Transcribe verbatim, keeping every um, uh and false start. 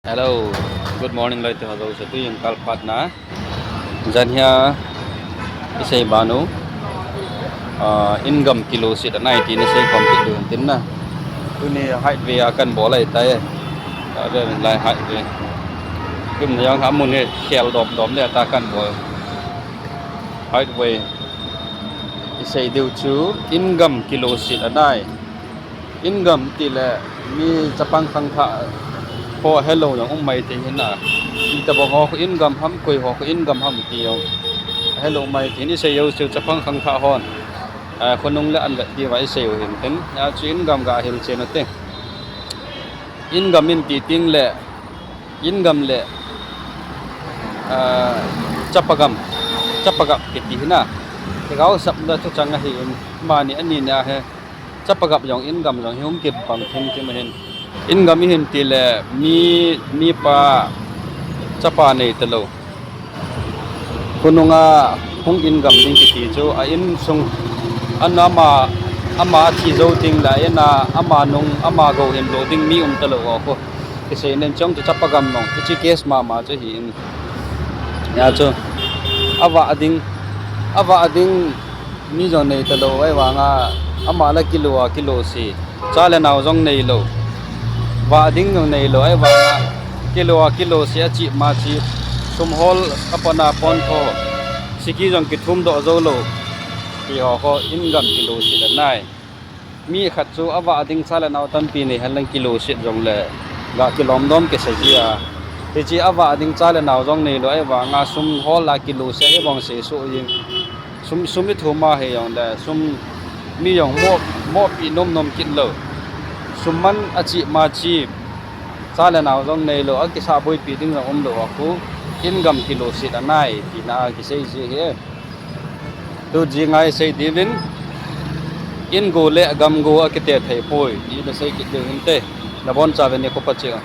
Hello, good morning, loi te ho jouse, tujing kalphatna. Jan hia isei banu, ah, income kiloset anai ti isei khom kit diu tin na. Tuni highway a kan bol ahitai. Ave lai highway. Kum na jong ha mun hi khel dom dom le ta kan bol. Highway. Isei diu chu income kiloset anai. Income tile mi chapang khangthah ho helou jong um mai thei hin a. Itobang ho khu income ham, koi ho khu income ham ti jong helou mai thei hin, isei jouse chapang khangthah hon, ah, khonung le an vet diuva isei u hin tin. Achu income ga hilchen ute. Income in ti tengle, income le, ah, chapa gam, chapa gam kiti hin a. Lhagao sapna thuchang ahin, amani anina hi. Chapa gam jong income jong hi hung kibang thim thim ahin. Income ihin tile mi, mipa chapa nei talou khonunga hung income ding kiti chu a insung, an ama, ama athi jou tengle a in a ama nung, ama gou hin lo ding mi um talou ho khu. Kisei nen chong chu chapa gam nung, hiche case mama chu ahin. Hia chu avah ding, avah ding mi jong nei talou ahivanga, ama la kilo a kiloset, cha le nao jong neilou, vah ding jong neilou ahivanga, kilo a kiloset, achih ma chih, sum hol apona pon tho, siki jong kithum doh joulou, ti ho khu income kiloset anai. Mi khat chu avah ding cha le nao tampi nei henlang kiloset jongle ga kilom dom kisa ji a. Hiche avah ding cha le nao jong neilou ahivanga sum hol a kiloset ahivang sei soh jing. Sum, sum ithum a hijongle sum mi jong mo, mopi nom nom kit lou. Sum man achih ma chih, cha le nao jong neilou, akisah boipi ding jong umlou a khu income kiloset anai tina kisei ji hi. Tu jinga isei diuvin, in go le gam go akite thei poi ti nasei kit diu hinte. Nabonchauvin nikho pha cheh a.